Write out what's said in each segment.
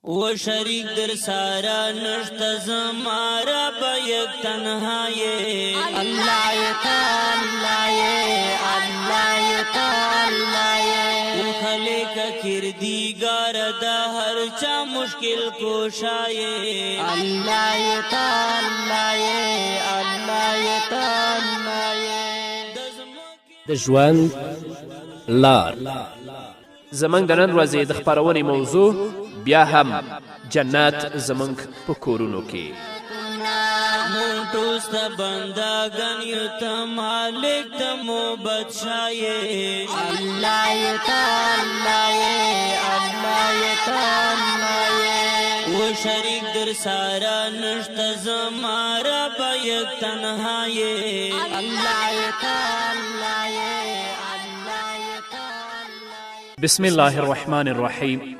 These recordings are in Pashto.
و شریک در سارا نشته زما رب یک تنها یې. الله یې ته، الله یې، الله یې ته، الله یې. و خالق کردګار د هر چا مشکل کوشا یې. الله یې ته، الله یې، الله یې ته، الله یې. د ژوند لار. زموږ د نن ورځې د خپرونې موضوع بیا هم جنت زموږ په کورونو کې. مونږ ټول ستا بندګان یو، ته مالک د مو بادشاه یې. الله یې ته، الله یې، الله یې ته، الله یې. و شریک در سره نشته زما رب یک تنها یې. الله یې ته، الله یې، الله یې ته، الله یې. بسم الله الرحمن الرحیم.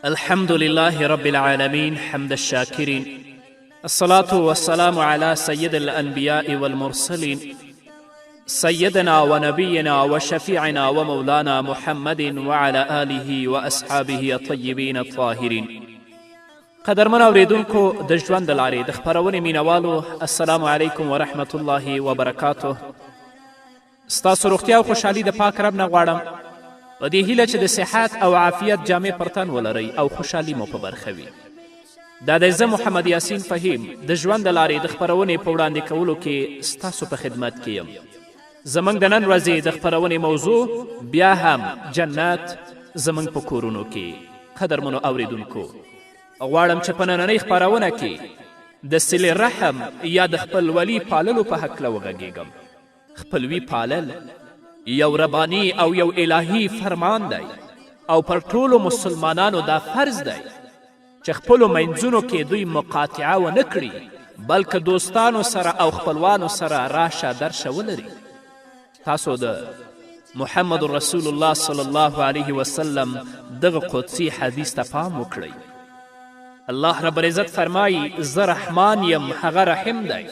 الحمد لله رب العالمين، حمد الشاكرين، الصلاة والسلام على سيد الأنبياء والمرسلين، سيدنا ونبينا وشفيعنا ومولانا محمد وعلى آله وأصحابه الطيبين الطاهرين. قدرمن اوریدونکو، د ژوند د لارې د خپرونې مینوالو، السلام علیکم ورحمت الله وبرکاته. ستاسو روغتیا او خوشحالي د پاک رب نه غواړم، په دې هیله چې د صحت او عافیت جامې پر تن ولرئ او خوشحالي مو په برخه وي. دا دی زه محمد یاسین فهیم د ژوند د لارې د خپرونې په وړاندې کولو کې ستاسو په خدمت کې یم. زموږ د نن ورځې د خپرونې موضوع بیا هم جنت زموږ په کورونو کې. قدرمنو اوریدونکو، غواړم چې په نننۍ خپرونه کې د صلې رحم یا د خپلولي پاللو په هکله وغږیږم. خپلوي پالل یو رباني او یو الهي فرمان دی او پر ټولو مسلمانانو دا فرض دی چې خپلو منځونو کې دوی مقاطعه ونه کړي، بلکې دوستانو سره او خپلوانو سره راشه درشه ولري. تاسو د محمد رسول الله صلی الله علیه وسلم دغه قدسي حدیث ته پام وکړئ. الله رب العزت فرمایي: زه رحمان یم، هغه رحم دی،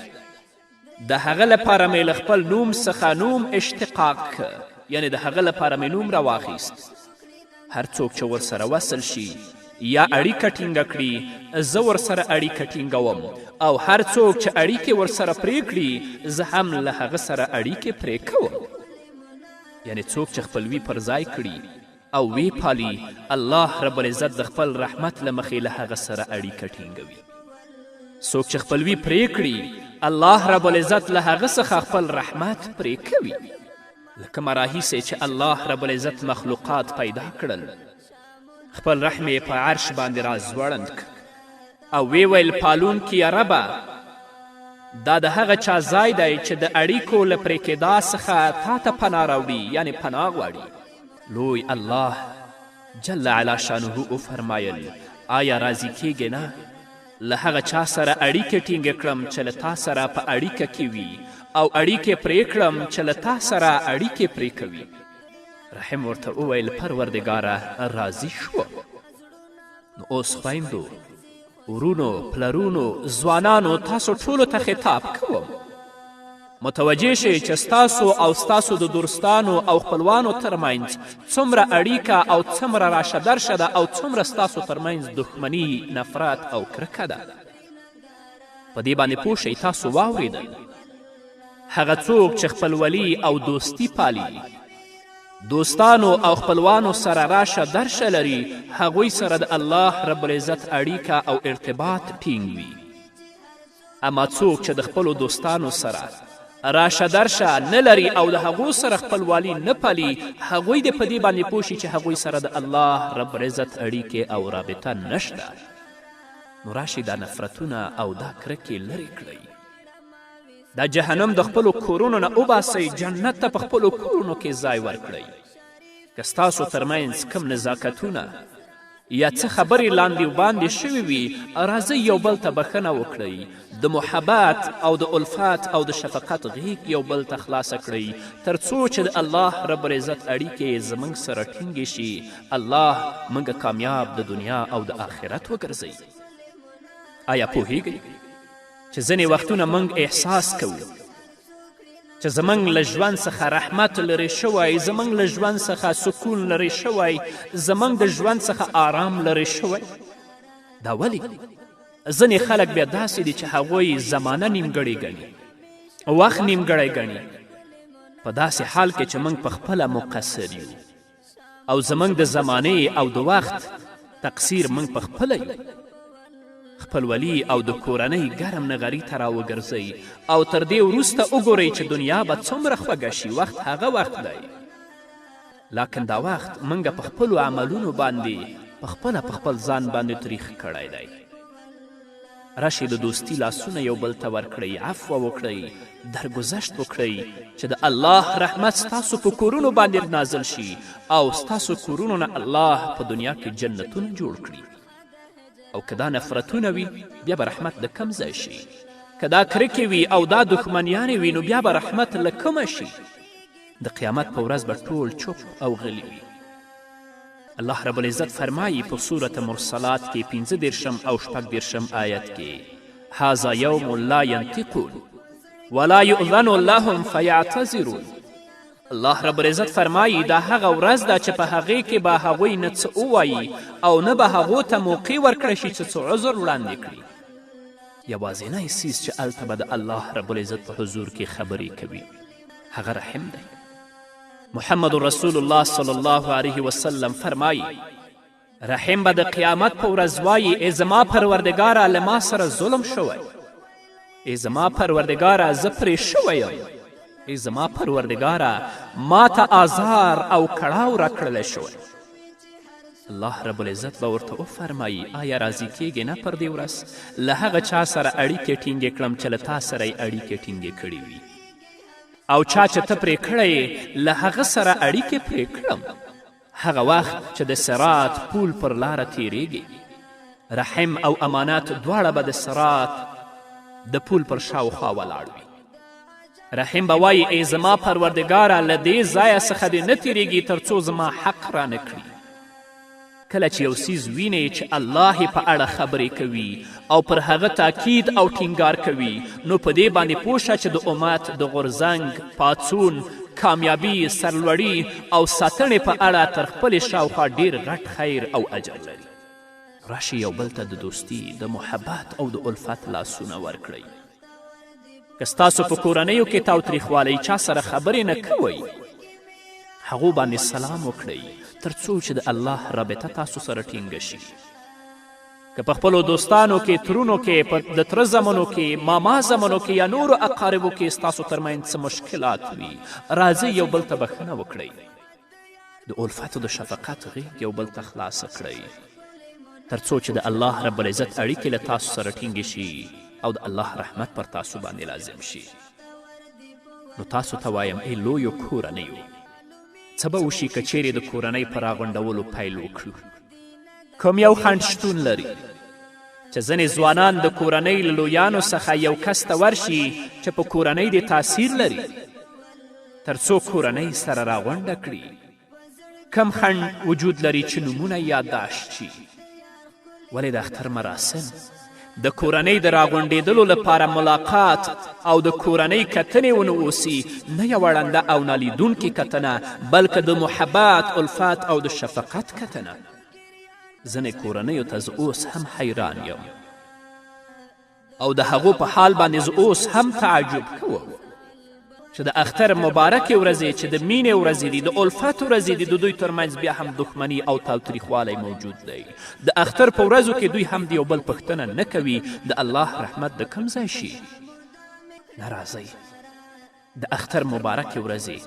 د هغه لپاره مې له خپل نوم څخه نوم اشتقاق که، یعنې د هغه لپاره مې نوم راواخیست. هر څوک چې ورسره وصل شي یا اړیکه ټینګه کړي، زه ورسره اړیکه ټینګوم، او هر څوک چې اړیکې ورسره پرې کړي، زه هم له هغه سره اړیکې پرې کوم. یعنې څوک چې خپلوي پر ځای کړي او ویې پالي، الله رب العزت د خپل رحمت له مخې له هغه سره اړیکه ټینګوي. څوک چې خپلوي پرې کړي، الله رب العزت له هغه څخه خپل رحمت پرې کوي. له کومه راهیسې چې الله رب العزت مخلوقات پیدا کړل، خپل رحم یې په عرش باندې راځوړند کړ او ویې ویل: پالونکیه ربه، دا د هغه چا ځای دی چې د اړیکو له پرې کېدا څخه تا ته پناه راوړي، یعنې پناه غواړي. لوی الله جل علا شانه وفرمایل: آیا راضي کیږې نه له هغه چا سره اړیکې ټینګې کړم چې له تا سره په اړیکه کې وي، او اړیکې پرې کړم چې له تا سره اړیکې پرې کوي؟ رحم ورته وویل: پروردګاره، راضي شوم. نو اوس خویندو، ورونو، پلرونو، ځوانانو، تاسو ټولو ته خطاب کوم، متوجه شئ چې ستاسو او ستاسو د دوستانو او خپلوانو ترمنځ څومره اړیکه او څومره راشه درشه ده او څومره ستاسو ترمنځ دښمني، نفرت او کرکه ده. په دې باندې پوه شئ. تاسو واورېدل، هغه څوک چې خپلولي او دوستي پالي، دوستانو او خپلوانو سره راشه درشه لري، هغوی سره د الله رب العزت اړیکه او ارتباط ټینګ وي. اما څوک چې د خپلو دوستانو سره راشه درشه نه لري او د هغو سره خپلوالي نه پالي، هغوی دې په دې باندې پوه شي چې هغوی سره د الله رب العزت اړیکې او رابطه نشته. نو راشئ دا نفرتونه او دا کرکې لرې کړئ، دا جهنم د خپلو کورونو نه وباسئ، جنت ته په خپلو کورونو کې ځای ورکړئ. که ستاسو ترمنځ کوم نزاکتونه یا څه خبرې لاندې باندې شوې وي، راځئ یو بل ته بښنه وکړئ، د محبت او د الفت او د شفقت غیږ یو بل ته خلاصه کړئ، تر څو چې د الله رب العزت اړیکې زموږ سره ټینګې شي. الله موږ کامیاب د دنیا او د آخرت وګرځوي. آیا پوهیږئ چې ځینې وختونه موږ احساس کوو چې زموږ له ژوند څخه رحمت لرې شوی، زموږ له ژوند څخه سکون لرې شوی، زموږ د ژوند څخه آرام لرې شوی؟ دا ولې؟ ځینې خلک بیا داسې دي چې هغوی زمانه نیمګړې ګڼي، وخت نیمګړی ګڼي، په داسې حال کې چې موږ په خپله مقصر یو او زموږ د زمانې او د وخت تقصیر موږ په خپله یو. خپلولي او د کورنۍ ګرم نغري ته راوګرځئ او تر دې وروسته وګورئ چې دنیا به څومره خوږه شي. وخت هغه وخت دی، لاکن دا وخت موږ په خپلو عملونو باندې په خپله په خپل ځان باندې تریخ کړی دی. راشئ د دوستی لاسونه یو بل ته ورکړئ، عفوه وکړئ، درګذشت وکړئ چې د الله رحمت ستاسو په کورونو باندې نازل شي او ستاسو کورونو نه الله په دنیا کې جنتونه جوړ کړي. او که دا نفرتونه وي بیا به رحمت د کم ځای شي، که دا کرکې وي او دا دښمنیانې وي نو بیا به رحمت له کومه شي؟ د قیامت په ورځ به ټول چوپ او غلي وي. الله رب العزت فرمایي په سورة مرسلات کې 35 او 36 آیت کې: هذا یوم لا ینطقون ولا یؤذن لهم فیعتذرون. الله رب العزت فرمایي دا هغه ورځ ده چې په هغې کې به هغوی نه څه ووایي او نه به هغو ته موقع ورکړی شي چې څه عذر وړاندې کړي. یوازینی څیز چې هلته به د الله رب العزت په حضور کې خبرې کوي هغه رحم دی. محمد رسول الله صلی الله علیه وسلم فرمایي: رحم به د قیامت په ورځ وایي ای زما پروردګاره له ما سره ظلم شوی، ای زما پروردګاره زه پرې شوی یم، ای زما پروردګاره ما ته آزار او کړاو راکړلی شوی. الله رب العزت به ورته وفرمایي: آیا راضي کیږې نه پر دې ورځ له هغه چا سره اړیکې ټینګې کړم چې له تا سره یې اړیکې ټینګې کړې وي، او چا چې ته پرې کړی له هغه سره اړیکې پرې کړم؟ هغه وخت چې د صراط پول پر لاره تیریږي، رحم او امانت دواړه به د صراط د پول پر شاوخوا ولاړ وي. رحم به وایي: ای زما پروردګاره له دې ځایه څخه دې نه تیریږي تر څو زما حق رانه کړي. کله چې یو څیز وینې چې الله یې په اړه خبرې کوي او پر هغه تاکید او ټینګار کوي، نو په دې باندې پوه شه چې د امت د غورځنګ، پاڅون، کامیابي، سرلوړي او ساتنې په اړه تر خپلې شاوخوا ډیر غټ خیر او اجر لري. راشئ یو بل ته د دوستي، د محبت او د الفت لاسونه ورکړئ. که ستاسو په کورنیو کې تاوتریخوالی، چا سره خبرې نه کوئ، هغو باندې سلام وکړئ تر څو چې د الله رابطه تاسو سره ټینګه شي. که په خپلو دوستانو کې، ترونو کې، د تره زمنو کې، ماما زمنو کې یا نورو اقاربو کې ستاسو ترمنځ څه مشکلات وي، راځئ یو بل ته بښنه وکړئ، د الفت او د شفقت غېږ یو بل ته خلاصه کړئ تر څو چې د الله رب العزت اړیکې له تاسو سره ټینګې شي او د الله رحمت پر تاسو باندې لازم شي. نو تاسو ته وایم ای لویو کورنیو، څه به وشي که چیرې د کورنۍ په راغونډولو پیل وکړو؟ کوم یو خنډ شتون لري چې ځینې ځوانان د کورنۍ له لویانو څخه یو کس ته ورشي چې په کورنۍ دې تاثیر لري تر څو کورنۍ سره راغونډه کړي؟ کم خنډ وجود لري چې نومونه یادداشت شي؟ ولې د اختر مراسم، د کورنۍ د راغونډېدلو لپاره ملاقات او د کورنۍ کتنې ونه اوسي، نه یوه ړنده او نالیدونکې کتنه، بلکه د محبت، الفت او د شفقت کتنه. ځینې کورنیو ته زه اوس هم حیران یم او د هغو په حال باندې زه اوس هم تعجب کوم چې د اختر مبارکې ورځې چې د مینې ورځې دي، د الفت ورځې دي، د دوی ترمنځ بیا هم دښمني او تاوتریخوالی موجود دی. د اختر په ورځو کې دوی هم د یو بل پوښتنه نه کوي، د الله رحمت د کوم ځای شي؟ نه راځئ د اختر مبارکې ورځې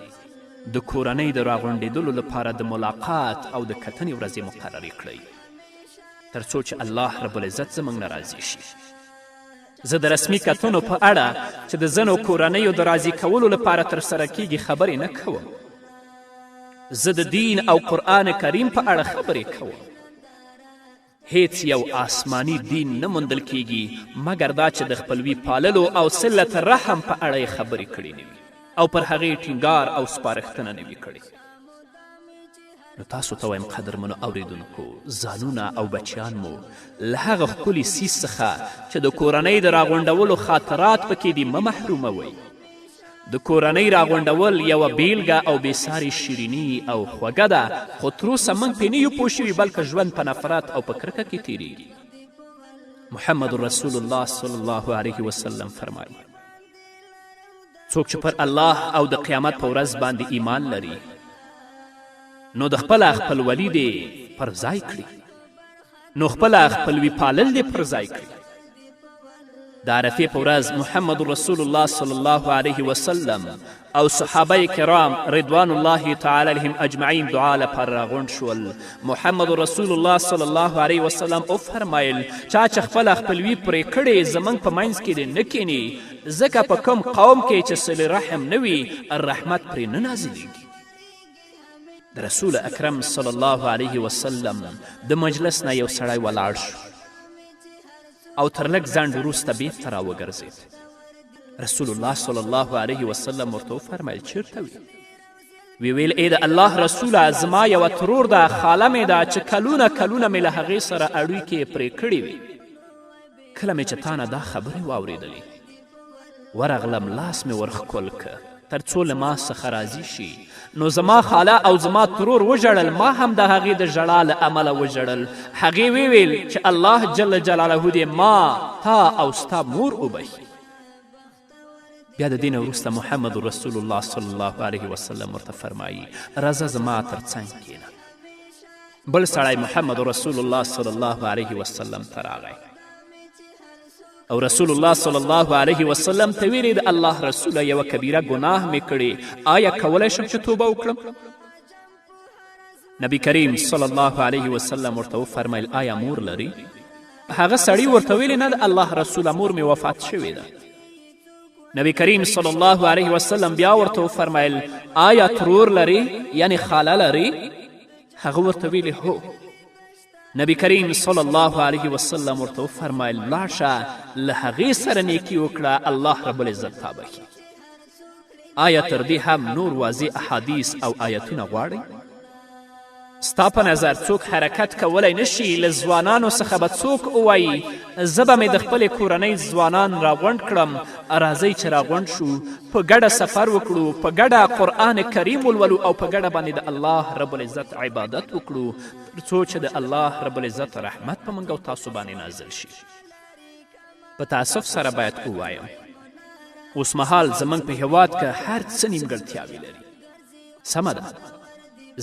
د کورنۍ د راغونډېدلو لپاره د ملاقات او د کتنې ورځې مقررې کړئ تر څو چې الله رب العزت زموږ نه راضي شي. زه د رسمي کتنو په اړه چې د ځینو کورنیو د راضي کولو لپاره ترسره کیږي خبرې نه کوم. زه د دین او قرآن کریم په اړه خبرې کوم. هیڅ یو آسماني دین نه موندل کیږي مګر دا چې د خپلوي پاللو او صلت رحم په اړه یې خبرې کړې نه وي او پر هغې ټینګار او سپارښتنه نه وي کړې. نو تاسو ته وایم قدرمنو اوریدونکو، ځانونه او بچیان مو له هغه ښکلي څیز څخه چې د کورنۍ د راغونډولو خاطرات پکې دي مه محروموئ. د کورنۍ راغونډول یوه بیلګه او بېسارې شیریني او خوږه ده، خو تر اوسه موږ پرې نه یو پوه شوي، بلکه ژوند په نفرت او په کرکه کې تیریږي. محمد رسول الله صلی الله علیه وسلم فرمایي څوک چې پر الله او د قیامت په ورځ باندې ایمان لري نو د خپله خپلولي دې پر ځای کړي، نو خپله خپلوي پالل دې پر ځای کړي. د عرفې په ورځ محمد رسول الله صلی الله علیه وسلم او صحابه کرام رضوان الله تعالی علیهم اجمعین دعا لپاره راغونډ شول. محمد رسول الله صلی الله علیه وسلم وفرمایل چا چې خپله خپلوي پرې کړې زموږ په منځ کې دې نه کیني، ځکه په کوم قوم کې چې صله رحم نه وي رحمت پرې نه نازلیږي. د رسول اکرم صلی الله علیه وسلم د مجلس نه یو سړی ولاړ شو او تر لږ ځنډ وروسته بیرته راوګرځېد. رسول الله صلی الله علیه وسلم ورته وفرمیل چیرته وي؟ وی ویل ای د الله رسوله زما یوه ترور ده، خاله مې ده چې کلونه کلونه مې له هغې سره اړیکې پرې کړې وې. کله مې چې تا نه دا خبرې واورېدلې ورغلم لاس مې ورښکل که تر څو له ما څخه راضي شي. نو زما خاله او زما ترور وژړل، ما هم د هغې د ژړا له امله وژړل. هغې وویل چې الله جل جلاله دې ما، تا او ستا مور وبښي. بیا د دې نه وروسته محمد رسول الله صلی الله علیه وسلم ورته فرمایي راځه زما تر څنګ کښېنه. بل سړی محمد رسول الله صلی الله علیه وسلم ته راغی او رسول الله صلی الله علیه وسلم ته ویلې د الله رسوله یوه کبیره ګناه مې کړې، آیا کولی شم چې توبه وکړم؟ نبی کریم صلی الله علیه وسلم ورته وفرمیل آیا مور لري؟ هغه سړي ورته ویلې نه د الله رسوله مور مې وفات شوې ده. نبی کریم صلی الله علیه وسلم بیا ورته وفرمیل آیا ترور لري یعنی خاله لري؟ هغه ورته ویلې هو. نبی کریم صلی الله علیه وسلم ورته وفرمیل لاړ شه له هغې سره نیکي وکړه، الله رب العزت تا بښي. آیا تر دې هم نور واضح احادیث او آیتونه غواړئ؟ ستا په نظر څوک حرکت کولی نشي؟ له ځوانانو څخه به څوک ووایي زه به مې د خپلې کورنۍ ځوانان راغونډ کړم، راځئ چې راغونډ شو، په ګډه سفر وکړو، په ګډه قرآن کریم ولولو او په ګډه باندې د الله رب العزت عبادت وکړو تر څو چې د الله رب العزت رحمت په موږ او تاسو باندې نازل شي. په تاسف سره باید ووایم اوسمهال زموږ په هیواد کې هر څه نیمګړتیاوې لري. سمه ده،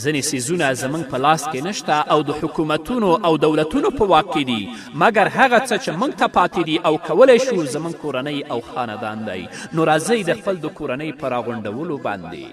ځینې څیزونه زموږ په لاس کې نشته او د حکومتونو او دولتونو په واک کې دي، مګر هغه څه چې موږ ته پاتې دي او کولی شو زموږ کورنۍ او خاندان دی. نو راځئ د خپل د کورنۍ په راغونډولو باندې،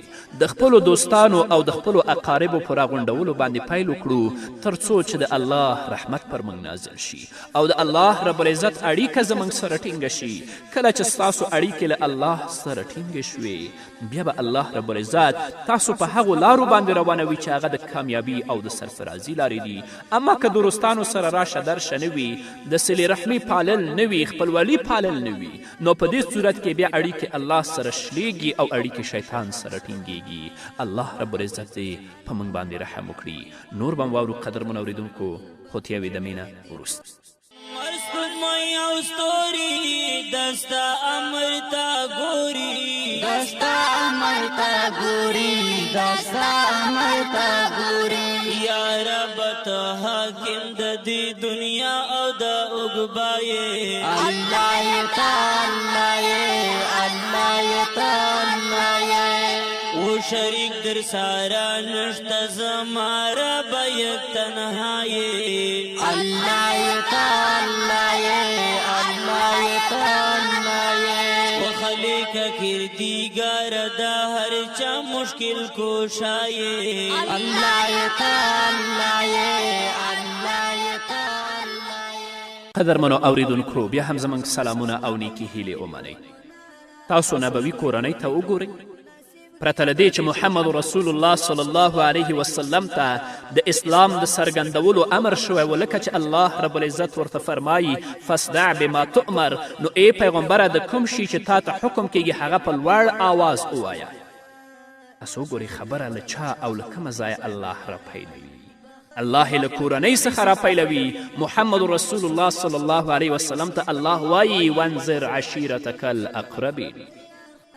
د خپلو دوستانو او د خپلو اقاربو په راغونډولو باندې پیل وکړو تر څو چې د الله رحمت پر موږ نازل شي او د الله رب العزت اړیکه زموږ سره ټینګه شي. کله چې ستاسو اړیکې له الله سره ټینګې شوې بیا به الله رب العزت تاسو په هغو لارو باندې روانوي چې هغه د کامیابي او د سرفرازي لارې دي. اما که دوستانو سره راشه درشه نه وي، د صلې رحمي پالل نه وي، خپلولي پالل نه وي، نو په دې صورت کې بیا اړیکې الله سره شلیږي او اړیکې شیطان سره ټینګیږي. الله رب العزت دې په موږ باندې رحم وکړي. نور به هم واورو قدرمنو اورېدونکو، خو تر یوې دمې نه وروسته. سپوږمۍ او ستوري دستا امر ته ګوري، دستا امر ته ګوري، دستا امر ته ګوري. یا رب ته حاکم د دې دنیا او د عقبا یې، الله یې ته، الله یې، الله یې ته، الله یې. و شریک در سره نشته زما رب یک تنها یې، الله یې ته، الله یې، الله یې ته، الله یې. و خلیقه کردګار د هر چا مشکل کوشا یې، الله یې ته، الله یې، الله یې ته، الله یې. قدرمنو اوریدونکو بیا هم زموږ سلامونه او نیکې هیلې ومنئ. تاسو نبوي کورنۍ ته وګورئ. پرته له دې چې محمد رسول الله صلی الله علیه وسلم ته د اسلام د څرګندولو امر شوی و، لکه چې الله رب العزت ورته فرمایي فاصدع بما تؤمر، نو ای پیغمبره د کوم شي چې تا ته حکم کیږي هغه په لوړ آواز ووایه. تاسو وګورئ خبره له چا او له کومه ځایه الله راپیلوي. الله یې له کورنۍ څخه راپیلوي. محمد رسول الله صلی الله علیه وسلم ته الله وایي وانذر عشیرتک الاقربین،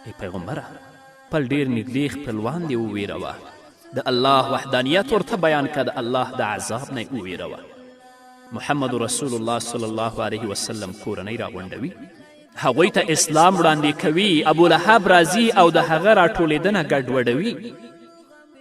ای پیغمبره خپل ډیر نږدې خپلوان دې وویروه، د الله وحدانیت ورته بیان که، د الله د عذاب نه یې وویروه. محمد رسول الله صلی الله علیه وسلم کورنۍ راغونډوي، هغوی ته اسلام وړاندې کوي. ابو لهب راځي او د هغه راټولېدنه ګډوډوي.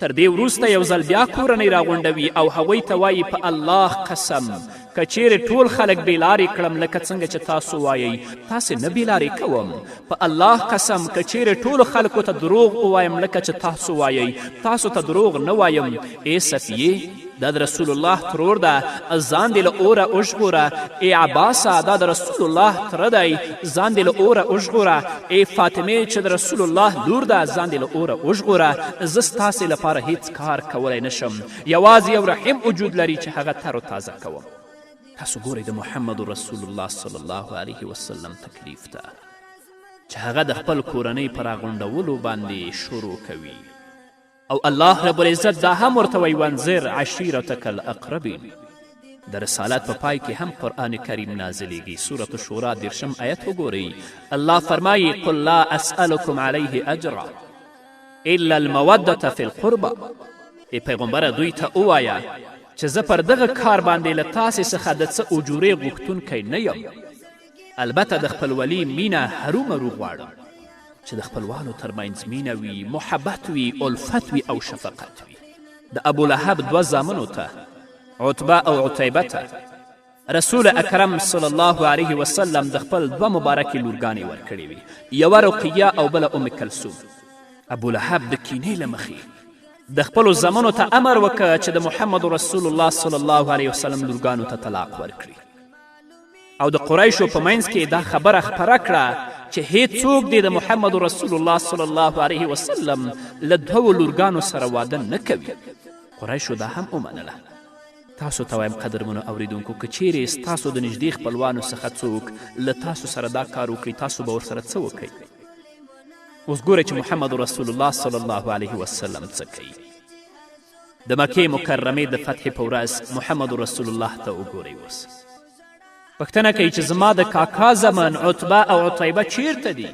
تر دې وروسته یو ځل بیا کورنۍ راغونډوي او هغوی ته وایي په الله قسم که چیرې ټول خلک بې لارې کړم لکه څنګه چې تاسو وایئ، تاسې نه بې لارې کوم. په الله قسم که چیرې ټولو خلکو ته دروغ ووایم لکه چې تاسو وایئ، تاسو ته دروغ نه وایم. ای صفیې، دا د رسول الله ترور ده، ځان دې له اوره وژغوره. ای عباسه، دا د رسول الله تره دی، ځان دې له اوره وژغوره. ای فاطمې چې د رسول الله لور ده، ځان دې له اوره وژغوره. زه ستاسې لپاره هیڅ کار کولی نشم، یوازې یو رحم وجود لري چې هغه تر و تازه کوم. تاسو ګورئ د محمد رسول الله صلی الله علیه وسلم تکلیف ته چې هغه د خپل کورنۍ په راغونډولو باندې شروع کوي، او الله رب العزت دا هم ورته وایي وانذر عشیرتک الاقربین. د رسالت په پای کې هم قرآن کریم نازلیږي. سورة شورا 30 آیت وګورئ. الله فرمایي قل لا اسألکم علیه اجرا الا المودة فی القربى. ای پیغمبره دوی ته ووایه چې زه پر دغه کار باندې له تاسې څخه د څه اجورې غوښتونکی نه یم، البته د خپلولي مینه هرومرو غواړم چې د خپلوانو ترمنځ مینه وي، محبت وي، الفت وي او شفقت وي. د ابو لهب دوه زامنو ته، عتبه او عتیبه ته، رسول اکرم صلی الله علیه وسلم د خپل دوه مبارکې لورګانې ورکړې وې، یوه رقیه او بله ام کلثوم. ابو لهب د کینې له مخې د خپلو زامنو ته امر وکړ چې د محمد رسول الله صلی الله علیه وسلم لورګانو ته طلاق ورکړي، او د قریشو په منځ کې دا خبره خپره کړه چې هیڅوک دې د محمد رسول الله صلی الله علیه وسلم له دوو لورګانو سره واده نه کوي. قریشو دا هم ومنله. تاسو ته وایم قدرمنو اوریدونکو، که چیرې ستاسو د نږدې خپلوانو څخه څوک له تاسو سره دا کار وکړي، تاسو به ورسره څه وکئ؟ اوس ګورئ چې محمد رسول الله صلی الله علیه وسلم څه کوي. د مکې مکرمې د فتحې په ورځ محمد رسول الله ته وګورئ. اوس پوښتنه کوي چې زما د کاکا زمن عتبه او عتیبه چیرته دي؟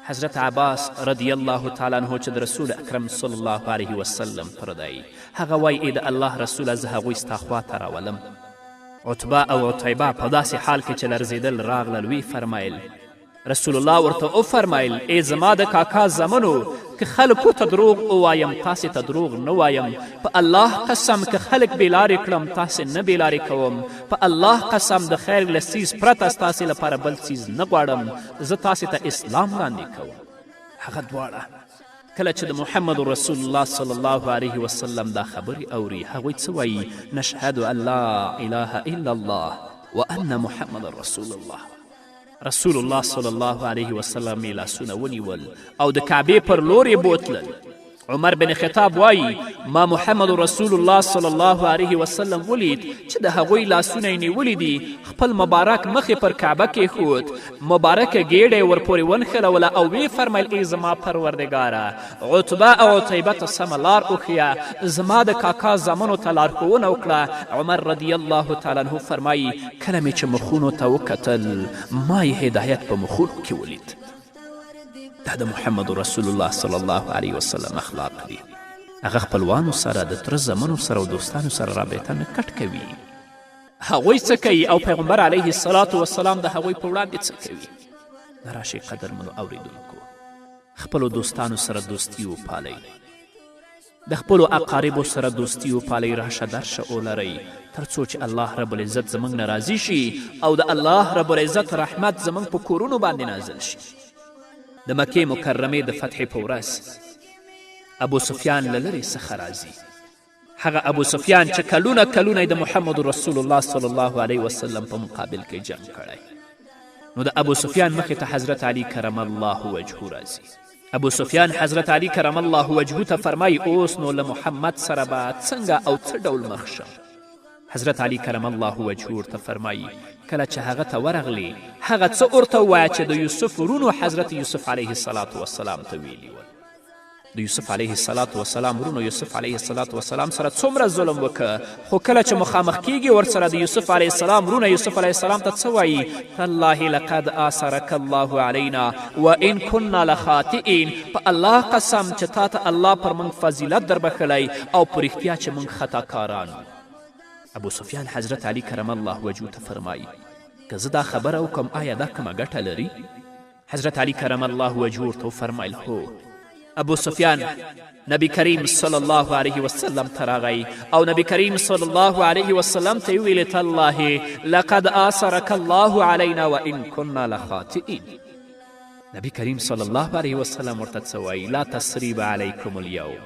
حضرت عباس رضی الله تعالی عنه چې د رسول اکرم صلی الله علیه وسلم تره دی، هغه وایي ای د الله رسوله، زه هغوی ستا خواته راولم. عتبه او عتیبه په داسې حال کې چې لرزېدل راغلل، ویې فرمایل، رسول الله ورته وفرمایل ای زما د کاکا زمنو، که خلکو ته دروغ ووایم تاسې ته دروغ نه وایم. په الله قسم که خلک بې لارې کړم تاسې نه بې لارې کوم. په الله قسم د خیر له څیز پرته ستاسې لپاره بل څیز نه غواړم، زه تاسې ته اسلام وړاندې کوم. هغه دواړه کله چې د محمد رسول الله صلی الله علیه وسلم دا خبرې اوري، هغوی څه وایي؟ نشهد ان لا اله الا الله وان محمد رسول الله. رسول الله صلی الله علیه وسلم یې لاسونه ونیول او د کعبې پر لور یې بوتلل. عمر بن خطاب وایي ما محمد رسول الله صلی الله علیه وسلم ولید چې د هغوی لاسونه یې نیولي دي، خپل مبارک مخ یې پر کعبه کیښود، مبارکه ګیډه یې ورپورې ونښلوله او ویې فرمیل ای زما پروردګاره، عتبه او عتیبه ته سمه لار وښیه، زما د کاکا زامنو ته لارښوونه وکړه. عمر رضی الله تعالی عنه فرمایي کله مې چې مخونو ته وکتل، ما یې هدایت په مخونو کې ولید. دا د محمد رسول الله صلی الله علیه وسلم اخلاق دي. هغه خپلوانو سره، د تره زمنو سره او دوستانو سره رابطه نه کټ کوي. هغوی څه کوي او پیغمبر علیه الصلاة والسلام د هغوی په وړاندې څه کوي؟ نه راشئ قدرمنو اوریدونکو، خپلو دوستانو سره دوستي وپالئ، د خپلو اقاربو سره دوستي وپالئ، راشه درشه ولرئ، تر څو چې الله رب العزت زموږ نه راضي شي او د الله رب العزت رحمت زموږ په کورونو باندې نازل شي. د مکې مکرمې د فتحې په ورځ ابو سفیان له لرې څخه راځي. هغه ابو سفیان چې کلونه کلونه د محمد رسول الله صلی الله علیه وسلم په مقابل کې جنګ کړی. نو د ابو سفیان مخې ته حضرت علی کرم الله وجهه راځي. ابو سفیان حضرت علی کرم الله وجهه ته فرمایي اوس نو له محمد سره به څنګه او څه ډول مخ شم؟ حضرت علی کرم الله وجهه ورته فرمایي کله چې هغه ته ورغلې هغه څه ورته ووایه چې د یوسف ورونو حضرت یوسف علیه الصلاة والسلام ته ویلي ول. د یوسف علیه الصلاة والسلام ورونو یوسف علیه الصلاة والسلام سره څومره ظلم وکړ، خو کله چې مخامخ کیږي ورسره د یوسف علیه السلام ورونه یوسف علیه السلام ته څه وایي؟ تالله لقد آثرک الله علینا وان کنا لخاطئین. په الله قسم چې تا ته الله پر موږ فضیلت در بښلی او په رښتیا چې موږ خطاکاران. ابو سفیان حضرت علی کرم الله وجهه ته فرمایي که زه دا خبره وکړم آیا دا کومه ګټه لري؟ حضرت علی کرم الله وجهه ورته وفرمیل هو. ابو سفیان نبی کریم صلی الله علیه وسلم ته راغی او نبی کریم صلی الله علیه وسلم ته یې وویل تالله لقد آثرک الله علینا وان کنا لخاطئین. نبی کریم صلی الله علیه وسلم ورته څه وایي؟ لا تسریب علیکم اليوم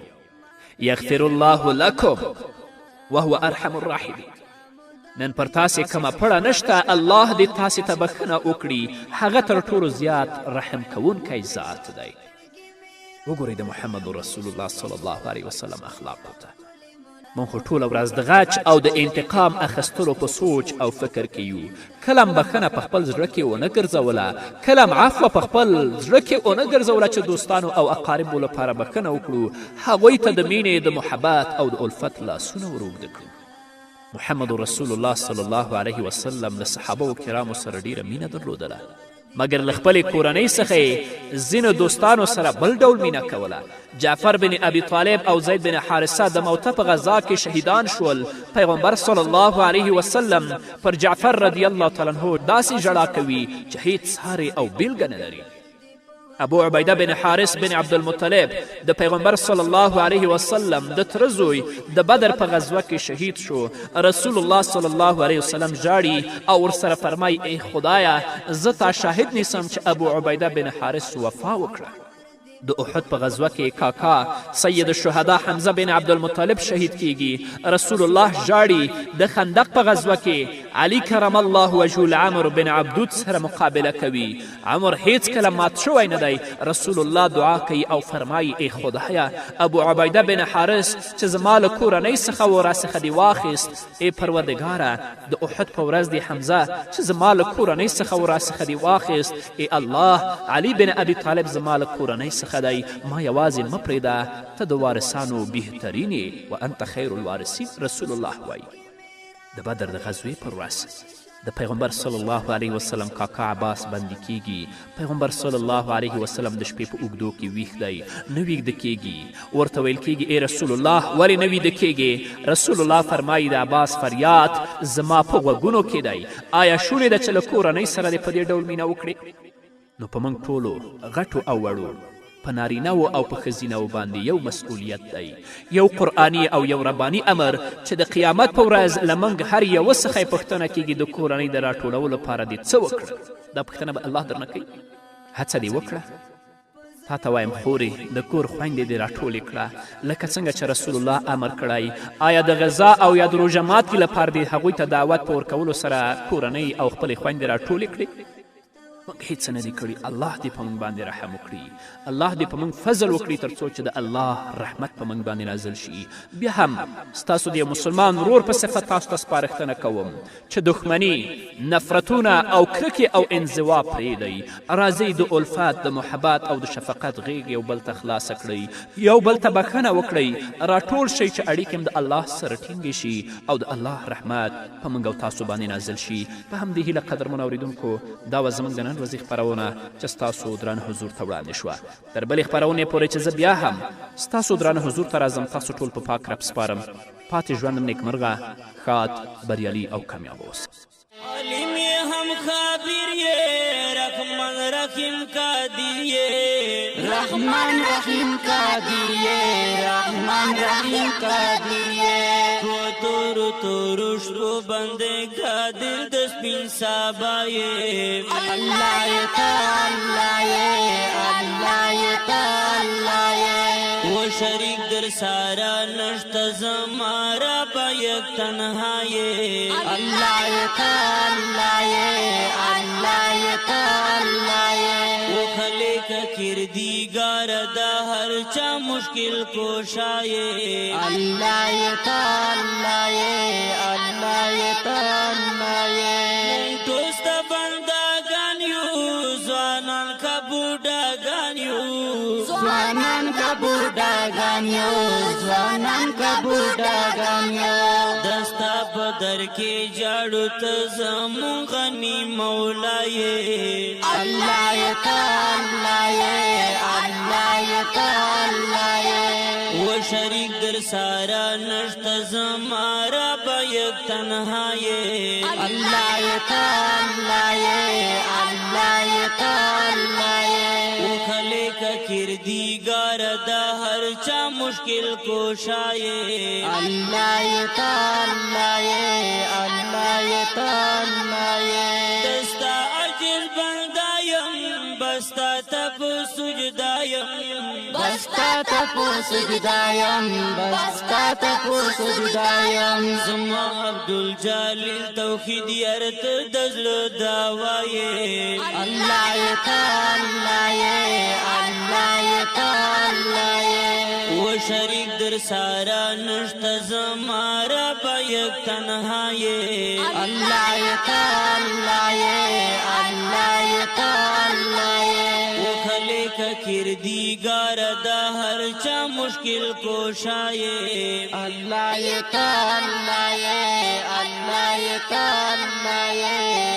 یغفر الله لکم وهو ارحم الراحمین. نن پر تاسې کومه پړه نشته، الله دې تاسې ته بښنه وکړي، هغه تر ټولو زیات رحم کوونکی ذات دی. وګورئ د محمد رسول الله صلی الله علیه وسلم اخلاقو ته. موږ خو ټوله ورځ د غچ او د انتقام اخیستلو په سوچ او فکر کې یو، کله هم بښنه په خپل زړه کې ونه ګرځوله، کله هم عفوه په خپل زړه کې ونه ګرځوله چې دوستانو او اقاربو لپاره بښنه وکړو، هغوی ته د مینې، د محبت او د الفت لاسونه ور اوږده کړو. محمد رسول الله صلی الله علیه وسلم له صحابه کرامو سره ډیره مینه درلودله، مګر له خپلې کورنۍ څخه یې ځینو دوستانو سره بل ډول مینه کوله. جعفر بن ابي طالب او زید بن حارثه د موته په غذا کې شهیدان شول. پیغمبر صلی الله علیه وسلم پر جعفر رضی الله تعالی عنه داسې ژړا کوي چې هیڅ ساری او بیلګه نه لري. ابو عبیده بن حارث بن عبدالمطلب د پیغمبر صلی الله علیه وسلم د تره زوی د بدر په غزوه کې شهید شو. رسول الله صلی الله علیه وسلم ژاړي او ورسره فرمایي ای خدایه زه تا شاهد نیسم چې ابو عبیده بن حارث وفا وکړه. د احد په غزوه کې کاکا سید الشهدا حمزه بن عبدالمطلب شهید کیږي. رسول الله ژاړي. د خندق په غزوه کې علی کرم الله وجهه له عمرو بن عبدود سره مقابله کوي. عمر هیڅکله مات شوی نه دی. رسول الله دعا کوي او فرمایي ای خدایه ابو عبیده بن حارث چې زما له کورنۍ څخه و راڅخه دې واخیست، ای پروردګاره د احد په ورځ دې حمزه چې زما له کورنۍ څخه و راڅخه دې واخیست، ای الله علی بن ابي طالب زما له کورنۍ څخه دی، ما یوازې مه پرېږده، ته د وارثانو بهترین یې، وانت خیر الوارثین. رسول الله وایي د بدر د غزوې پر ورځ د پیغمبر صلی الله علیه وسلم کاکا عباس بندي کیږي. پیغمبر صلی الله علیه وسلم د شپې په اوږدو کې ویښ دی، نه ویده کیږي. ورته ویل کیږي ای رسول الله ولې نه ویده کیږي؟ رسول الله فرمایي د عباس فریاد زما په غوږونو کې دی، آیا شونې ده چې له کورنۍ سره دې په دې ډول مینه وکړې؟ نو په موږ ټولو غټو او وړو، په نارینه او په ښځینه باندې یو مسؤلیت دی، یو قرآني او یو رباني امر چې د قیامت په ورځ له موږ هر یوه څخه یې پوښتنه کیږي د کورنۍ د راټولولو لپاره دې څه وکړل؟ دا پوښتنه به الله درنه کوي. هڅه دې وکړه. تا ته وایم خورې د کور خویندې دې راټولې کړه لکه څنګه چې رسول الله امر کړی. آیا د غذا او یا د روژه ماتي لپاره دې هغوی ته دعوت په ورکولو سره کورنۍ او خپلې خویندې راټولې کړې؟ موږ هیڅ نه دي کړي. الله دې په موږ باندې رحم وکړي، الله دې په موږ فضل وکړي تر څو چې د الله رحمت په موږ باندې نازل شي. بیا هم ستاسو د یو مسلمان ورور په صفت تاسو ته سپارښتنه کوم چې دښمني، نفرتونه او کرکې او انزوا پرېږدئ. راځئ د الفت، د محبت او د شفقت غېږ یو بل ته خلاصه کړئ، یو بل ته بښنه وکړئ، راټول شئ چې اړیکې هم د الله سره ټینګې شي او د الله رحمت په موږ او تاسو باندې نازل شي. په همدې هیله قدرمنو اورېدونکو دا وه زموږ د نن ورځې خپرونه چې ستاسو درانه حضور ته وړاندې شوه. تر بلې خپرونې پورې چې زه بیا هم ستاسو درانه حضور ته راځم، تاسو ټول په پاک رب سپارم. پاتې ژوند هم نیکمرغه، ښاد، بریالي او کامیاب اوسئ. عالم یې هم خبیر یې، رحمان رحیم قادر یې، رحمان رحیم قادر یې، رحمان رحیم قادر یې. په تورو تورو شپو باندې قادر د سپین سبا یې. الله یې ته، الله یې، الله یې ته، الله یې. و شریک در سره نشته زما ربه یک تنها یې. الله یې ته، الله یې، الله یې ته، الله یې. و خالق کردګار د هر چا مشکل کوشا یې. الله یې ته، الله یې، الله یې ته، الله یې. موږ ټول ستا بندګان یو، ځوانان که بوډاګان یو، ځوانان که بوډاګان یو، ځوانان که بوډاګان یو. د ستا په در کې جاړو ته زموږ غني مولا یې. الله یې ته، الله یې، الله یې ته، الله یې. و شریک در سره نشته زما ربه یک یک تنها یې. الله یې ته، الله یې، الله یې ته، الله یې. او خلیق کردګار د هر چا مشکل کوشایې. الله یې ته، الله یې، الله یې ته، الله یې. دستا عجز بندا یم، بستا تپ سجدا یم، بستا تپ سجدا یم، بستا تپ سجدا یم. زما عبد الجلیل توحید یارت د زړه داوایې. الله یې ته، الله یې، الله یې ته، الله یې. و شریک در سارا نشته، زما رب یک تنها یې. الله یې ته، الله یې، الله یې ته، الله یې. و خلیق کردګار د هر چا مشکل کوشایې. الله یې ته، الله یې، الله یې ته، الله یې.